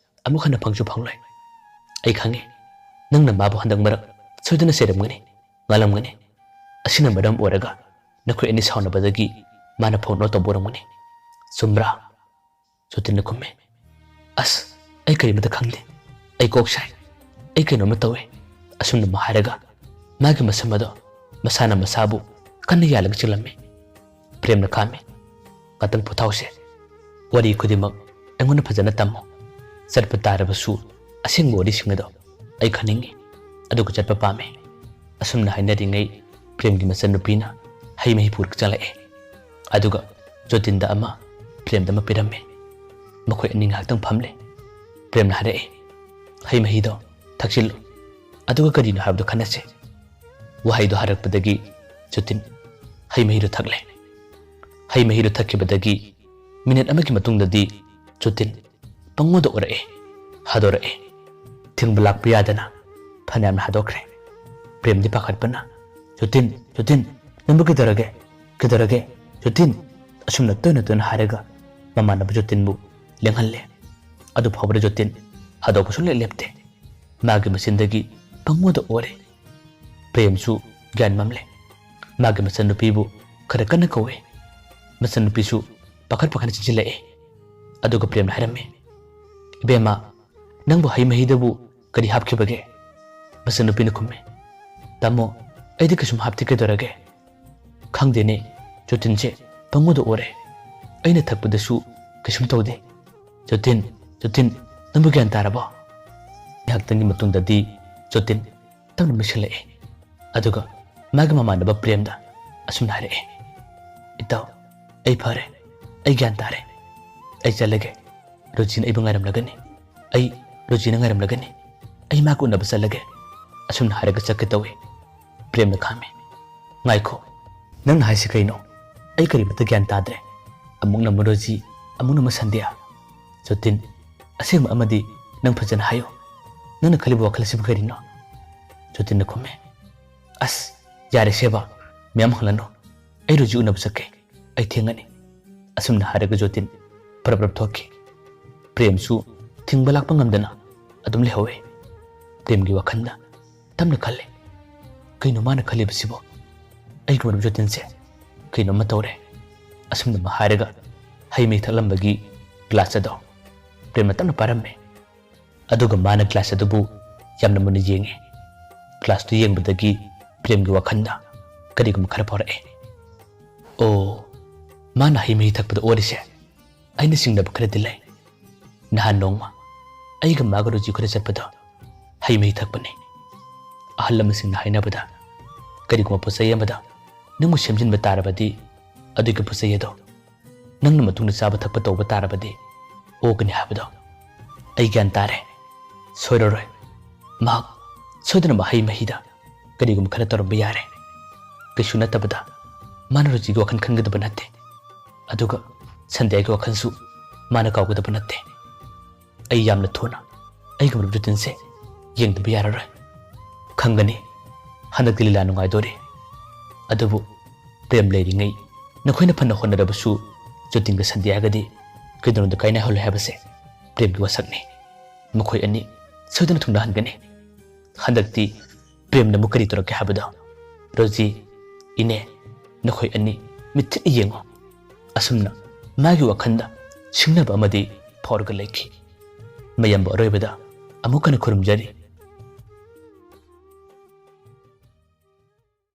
ꯑꯃꯨꯛ ꯍꯟꯅ ꯐꯪꯁꯨ ꯐꯪꯂꯣꯏ꯫ ꯑꯩ ꯈꯪꯉꯦ, ꯅꯪꯅ ꯃꯥꯕꯨ ꯍꯟꯗꯛ ꯃꯔꯛ ꯁꯣꯏꯗꯅ ꯆꯩꯔꯝꯒꯅꯤ, ꯉꯥꯡꯂꯝꯒꯅꯤ꯫ ꯑꯁꯤꯅ ꯃꯔꯝ ꯑꯣꯏꯔꯒ ꯅꯈꯣꯏ ꯑꯅꯤ ꯁꯥꯎꯅꯕꯗꯒꯤ ꯃꯥꯅ ꯐꯣꯟ ꯑꯣꯟ ꯇꯧꯕ ꯑꯣꯏꯔꯝꯒꯅꯤ꯫ ꯆꯨꯝꯕ꯭ꯔꯥ? ꯖꯣꯇꯤꯟꯅ ꯈꯨꯝꯃꯦ, "ꯑꯁ, ꯑꯩ ꯀꯔꯤꯃꯇ ꯈꯪꯗꯦ꯫ ꯑꯩ ꯀꯣꯛ ꯁꯥꯏ꯫ ꯑꯩ ꯀꯩꯅꯣꯝꯃ ꯇꯧꯏ"꯫ ꯑꯁꯨꯝꯅ ꯑꯃ ꯍꯥꯏꯔꯒ ꯃꯥꯒꯤ ꯃꯁꯝ ꯑꯗꯣ ꯃꯁꯥꯅ ꯃꯁꯥꯕꯨ ꯀꯟꯅ ꯌꯥꯜꯂꯒ ꯆꯤꯡꯂꯝꯃꯤ꯫ ꯄ꯭ꯔꯦꯝꯅ ꯈꯥꯝꯃꯤ, "ꯉꯥꯛꯇꯪ ꯄꯣꯊꯥꯎꯁꯦ꯫ ꯋꯥꯔꯤ ꯈꯨꯗꯤꯡꯃꯛ ꯑꯩꯉꯣꯟꯗ ꯐꯖꯅ ꯇꯝꯃꯨ꯫ ꯆꯠꯄ ꯇꯥꯔꯕꯁꯨ ꯑꯁꯦꯡꯕ ꯋꯥꯔꯤꯁꯤꯡ ꯑꯗꯣ ꯑꯩ ꯈꯪꯅꯤꯡꯏ, ꯑꯗꯨꯒ ꯆꯠꯄ ꯄꯥꯝꯃꯤ"꯫ ꯑꯁꯨꯝꯅ ꯍꯥꯏꯅꯔꯤꯉꯩ ꯄ꯭ꯔꯦꯝꯒꯤ ꯃꯆꯟꯅꯨꯄꯤꯅ ꯍꯩ ꯃꯍꯤ ꯄꯨꯔꯒ ꯆꯪꯂꯛꯑꯦ꯫ ꯑꯗꯨꯒ ꯖꯣꯇꯤꯟꯗ ꯑꯃ, ꯄ꯭ꯔꯦꯝꯗ ꯑꯃ ꯄꯤꯔꯝꯃꯤ꯫ ꯃꯈꯣꯏ ꯑꯅꯤ ꯉꯥꯏꯍꯥꯛꯇꯪ ꯐꯝꯂꯦ꯫ ꯄ꯭ꯔꯦꯝꯅ ꯍꯥꯏꯔꯛꯑꯦ, "ꯍꯩ ꯃꯍꯤꯗꯣ ꯊꯛꯆꯤꯜꯂꯨ, ꯑꯗꯨꯒ ꯀꯔꯤꯅꯣ ꯍꯥꯏꯕꯗꯣ ꯈꯟꯅꯁꯦ"꯫ ꯋꯥꯍꯩꯗꯣ ꯍꯥꯏꯔꯛꯄꯗꯒꯤ ꯖꯣꯇꯤꯟ ꯍꯩ ꯃꯍꯤꯗꯣ ꯊꯛꯂꯦ꯫ ꯍꯩ ꯃꯍꯤꯗꯣ ꯊꯛꯈꯤꯕꯗꯒꯤ ꯃꯤꯅꯤꯠ ꯑꯃꯒꯤ ꯃꯇꯨꯡꯗꯗꯤ ꯖꯣꯇꯤꯟ ꯄꯪꯉꯣꯗ ꯑꯣꯔꯛꯑꯦ, ꯍꯥꯗꯣꯔꯛꯑꯦ꯫ ꯊꯤꯡꯕ ꯂꯥꯛꯄ ꯌꯥꯗꯅ ꯐꯅꯌꯥꯝꯅ ꯍꯥꯗꯣꯛꯈ꯭ꯔꯦ꯫ ꯄ꯭ꯔꯦꯝꯗꯤ ꯄꯥꯈꯠꯄꯅ, "ꯖꯣꯇꯤꯟ, ꯖꯣꯇꯤꯟ, ꯅꯪꯕꯨ ꯀꯩꯗꯧꯔꯒꯦ? ꯀꯩꯗꯧꯔꯒꯦ? ꯖꯣꯇꯤꯟ!" ꯑꯁꯨꯝꯅ ꯇꯣꯏꯅ ꯇꯣꯏꯅ ꯍꯥꯏꯔꯒ ꯃꯃꯥꯟꯅꯕ ꯖꯣꯇꯤꯟꯕꯨ ꯂꯦꯡꯍꯜꯂꯦ꯫ ꯑꯗꯨ ꯐꯥꯎꯕꯗ ꯖꯣꯇꯤꯟ ꯍꯥꯗꯣꯛꯄ ꯁꯨꯡꯂꯦꯞ ꯂꯦꯞꯇꯦ꯫ ꯃꯥꯒꯤ ꯃꯆꯤꯟꯗꯒꯤ ꯄꯪꯉꯣꯗ ꯑꯣꯔꯦ꯫ ꯄ꯭ꯔꯦꯝꯁꯨ ꯒ꯭ꯌꯥꯟ ꯃꯝꯂꯦ꯫ ꯃꯥꯒꯤ ꯃꯆꯟꯅꯨꯄꯤꯕꯨ ꯈꯔ ꯀꯟꯅ ꯀꯧꯏ꯫ ꯃꯆꯟꯅꯨꯄꯤꯁꯨ ꯄꯥꯈꯠ ꯄꯥꯈꯠꯅ ꯆꯦꯟꯁꯤꯜꯂꯛꯏ꯫ ꯑꯗꯨꯒ ꯄ꯭ꯔꯦꯝꯅ ꯍꯥꯏꯔꯝꯃꯤ, "ꯏꯕꯦꯝꯃ, ꯅꯪꯕꯨ ꯍꯩ ꯃꯍꯤꯗꯕꯨ ꯀꯔꯤ ꯍꯥꯞꯈꯤꯕꯒꯦ?" ꯃꯆꯟꯅꯨꯄꯤꯅ ꯈꯨꯝꯃꯤ, "ꯇꯥꯃꯣ, ꯑꯩꯗꯤ ꯀꯩꯁꯨꯝ ꯍꯥꯞꯇꯦ, ꯀꯩꯗꯧꯔꯒꯦ?" "ꯈꯪꯗꯦꯅꯦ, ꯖꯣꯇꯤꯟꯁꯦ ꯄꯪꯉꯣꯗ ꯑꯣꯔꯦ꯫ ꯑꯩꯅ ꯊꯛꯄꯗꯁꯨ ꯀꯩꯁꯨꯝ ꯇꯧꯗꯦ꯫ ꯖꯣꯇꯤꯟ, ꯖꯣꯇꯤꯟ, ꯅꯪꯕꯨ ꯒ꯭ꯌꯥꯟ ꯇꯥꯔꯕꯣ?" ꯉꯥꯏꯍꯥꯛꯇꯪꯒꯤ ꯃꯇꯨꯡꯗꯗꯤ ꯖꯣꯇꯤꯟ ꯇꯞꯅ ꯃꯤꯠꯁꯤꯜꯂꯛꯑꯦ꯫ ꯑꯗꯨꯒ ꯃꯥꯒꯤ ꯃꯃꯥꯟꯅꯕ ꯄ꯭ꯔꯦꯝꯗ ꯑꯁꯨꯝꯅ ꯍꯥꯏꯔꯛꯑꯦ, "ꯏꯇꯥꯎ, ꯑꯩ ꯐꯔꯦ, ꯑꯩ ꯒ꯭ꯌꯥꯟ ꯇꯥꯔꯦ꯫ ꯑꯩ ꯆꯠꯂꯒꯦ꯫ ꯔꯣꯖꯤꯅ ꯑꯩꯕꯨ ꯉꯥꯏꯔꯝꯂꯒꯅꯤ꯫ ꯑꯩ, ꯔꯣꯖꯤꯅ ꯉꯥꯏꯔꯝꯂꯒꯅꯤ꯫ ꯑꯩ ꯃꯥꯒ ꯎꯅꯕ ꯆꯠꯂꯒꯦ"꯫ ꯑꯁꯨꯝꯅ ꯍꯥꯏꯔꯒ ꯆꯠꯀꯦ ꯇꯧꯏ꯫ ꯄ꯭ꯔꯦꯝꯅ ꯈꯥꯝꯃꯤ꯫ "ꯉꯥꯏꯈꯣ, ꯅꯪꯅ ꯍꯥꯏꯁꯤ ꯀꯩꯅꯣ? ꯑꯩ ꯀꯔꯤꯃꯠꯇ ꯒ꯭ꯌꯥꯟ ꯇꯥꯗ꯭ꯔꯦ꯫ ꯑꯃꯨꯛꯅ ꯑꯃꯨꯛ ꯔꯣꯖꯤ, ꯑꯃꯨꯛꯅ ꯑꯃꯨꯛ ꯁꯟꯗ꯭ꯌꯥ꯫ ꯖꯣꯇꯤꯟ, ꯑꯁꯦꯡꯕ ꯑꯃꯗꯤ ꯅꯪ ꯐꯖꯅ ꯍꯥꯏꯌꯨ꯫ ꯅꯪꯅ ꯈꯜꯂꯤꯕ ꯋꯥꯈꯜ ꯑꯁꯤꯕꯨ ꯀꯔꯤꯅꯣ?" ꯖꯣꯇꯤꯟꯅ ꯈꯨꯝꯃꯦ, "ꯑꯁ, ꯌꯥꯔꯦ ꯁꯦꯕꯥ, ꯃꯌꯥꯝ ꯍꯪꯂꯅꯨ, ꯑꯩ ꯔꯣꯖꯤ ꯎꯅꯕ ꯆꯠꯀꯦ, ꯑꯩ ꯊꯦꯡꯉꯅꯤ꯫ ꯑꯁꯨꯝꯅ ꯍꯥꯏꯔꯒ ꯖꯣꯇꯤꯟ ꯄꯔꯞ ꯄꯔꯞ ꯊꯣꯛꯈꯤ꯫ ꯄ꯭ꯔꯦꯝꯁꯨ ꯊꯤꯡꯕ ꯂꯥꯛꯄ ꯉꯝꯗꯅ ꯑꯗꯨꯝ ꯂꯩꯍꯧꯋꯦ꯫ ꯄ꯭ꯔꯦꯝꯒꯤ ꯋꯥꯈꯜꯗ ꯇꯞꯅ ꯈꯜꯂꯦ, "ꯀꯩꯅꯣ ꯃꯥꯅ ꯈꯜꯂꯤꯕꯁꯤꯕꯣ? ꯑꯩꯒꯤ ꯃꯔꯨꯞ ꯖꯣꯇꯤꯟꯁꯦ ꯀꯩꯅꯣꯝꯃ ꯇꯧꯔꯦ"꯫ ꯑꯁꯨꯝꯅ ꯑꯃ ꯍꯥꯏꯔꯒ ꯍꯩ ꯃꯍꯤ ꯊꯛꯂꯝꯕꯒꯤ ꯒ꯭ꯂꯥꯁ ꯑꯗꯣ ꯄ꯭ꯔꯦꯝꯅ ꯇꯞꯅ ꯄꯥꯏꯔꯝꯃꯦ꯫ ꯑꯗꯨꯒ ꯃꯥꯅ ꯒ꯭ꯂꯥꯁ ꯑꯗꯨꯕꯨ ꯌꯥꯝꯅ ꯃꯨꯟꯅ ꯌꯦꯡꯉꯦ꯫ ꯒ꯭ꯂꯥꯁꯇꯨ ꯌꯦꯡꯕꯗꯒꯤ ꯄ꯭ꯔꯦꯝꯒꯤ ꯋꯥꯈꯜꯗ ꯀꯔꯤꯒꯨꯝꯕ ꯈꯔ ꯐꯥꯎꯔꯛꯑꯦ꯫ "ꯑꯣ, ꯃꯥꯅ ꯍꯩ ꯃꯍꯤ ꯊꯛꯄꯗ ꯑꯣꯔꯤꯁꯦ ꯑꯩꯅ ꯆꯤꯡꯅꯕ ꯈꯔꯗꯤ ꯂꯩ꯫ ꯅꯍꯥꯟ ꯅꯣꯡꯃ ꯑꯩꯒ ꯃꯥꯒ ꯔꯣꯖꯤ ꯈꯣꯏꯗ ꯆꯠꯄꯗꯣ ꯍꯩ ꯃꯍꯤ ꯊꯛꯄꯅꯤ꯫ ꯑꯍꯜ ꯂꯃꯟꯁꯤꯡꯅ ꯍꯥꯏꯅꯕꯗ ꯀꯔꯤꯒꯨꯝꯕ ꯄꯣꯠ ꯆꯩ ꯑꯃꯗ ꯅꯪꯕꯨ ꯁꯦꯝꯖꯤꯟꯕ ꯇꯥꯔꯕꯗꯤ ꯑꯗꯨꯒꯤ ꯄꯣꯠ ꯆꯩ ꯑꯗꯣ ꯅꯪꯅ ꯃꯇꯨꯡꯗ ꯆꯥꯕ ꯊꯛꯄ ꯇꯧꯕ ꯇꯥꯔꯕꯗꯤ ꯑꯣꯛꯀꯅꯤ ꯍꯥꯏꯕꯗꯣ ꯑꯩ ꯒ꯭ꯌꯥꯟ ꯇꯥꯔꯦ꯫ ꯁꯣꯏꯔꯔꯣꯏ꯫ ꯃꯍꯥꯛ ꯁꯣꯏꯗꯅꯃꯛ ꯍꯩ ꯃꯍꯤꯗ ꯀꯔꯤꯒꯨꯝꯕ ꯈꯔ ꯇꯧꯔꯝꯕ ꯌꯥꯔꯦ꯫ ꯀꯩꯁꯨ ꯅꯠꯇꯕꯗ ꯃꯥꯅ ꯔꯣꯖꯤꯒꯤ ꯋꯥꯈꯜ ꯈꯟꯒꯗꯕ ꯅꯠꯇꯦ꯫ ꯑꯗꯨꯒ ꯁꯟꯗ꯭ꯌꯥꯒꯤ ꯋꯥꯈꯜꯁꯨ ꯃꯥꯅ ꯀꯥꯎꯒꯗꯕ ꯅꯠꯇꯦ꯫ ꯑꯩ ꯌꯥꯝꯅ ꯊꯨꯅ ꯑꯩꯒꯤ ꯃꯔꯨꯞ ꯖꯣꯇꯤꯟꯁꯦ ꯌꯦꯡꯗꯕ ꯌꯥꯔꯔꯣꯏ꯫ ꯈꯪꯒꯅꯤ, ꯍꯟꯗꯛꯇꯤ ꯂꯤꯂꯥ ꯅꯨꯡꯉꯥꯏꯗꯣꯔꯤ꯫ ꯑꯗꯨꯕꯨ ꯄ꯭ꯔꯦꯝ ꯂꯩꯔꯤꯉꯩ ꯅꯈꯣꯏꯅ ꯐꯅ ꯍꯣꯠꯅꯔꯕꯁꯨ ꯖꯣꯇꯤꯟꯒ ꯁꯟꯗ꯭ꯌꯥꯒꯗꯤ ꯀꯩꯗꯧꯅꯨꯡꯗ ꯀꯥꯏꯅꯍꯜꯂꯣꯏ ꯍꯥꯏꯕꯁꯦ ꯄ꯭ꯔꯦꯝꯒꯤ ꯋꯥꯁꯛꯅꯤ꯫ ꯃꯈꯣꯏ ꯑꯅꯤ ꯁꯣꯏꯗꯅ ꯊꯨꯡꯅꯍꯟꯒꯅꯤ"꯫ ꯍꯟꯗꯛꯇꯤ ꯄ꯭ꯔꯦꯝꯅ ꯑꯃꯨꯛ ꯀꯔꯤ ꯇꯧꯔꯛꯀꯦ ꯍꯥꯏꯕꯗꯣ ꯔꯣꯖꯤ, ꯏꯅꯦ, ꯅꯈꯣꯏ ꯑꯅꯤ ꯃꯤꯠꯊꯤꯠꯅ ꯌꯦꯡꯉꯨ꯫ ꯑꯁꯨꯝꯅ ꯃꯥꯒꯤ ꯋꯥꯈꯜꯗ ꯁꯤꯡꯅꯕ ꯑꯃꯗꯤ ꯐꯥꯎꯔꯒ ꯂꯩꯈꯤ꯫ ꯃꯌꯥꯝꯕꯨ ꯑꯔꯣꯏꯕꯗ ꯑꯃꯨꯛ ꯍꯟꯅ ꯈꯨꯔꯨꯝꯖꯔꯤ꯫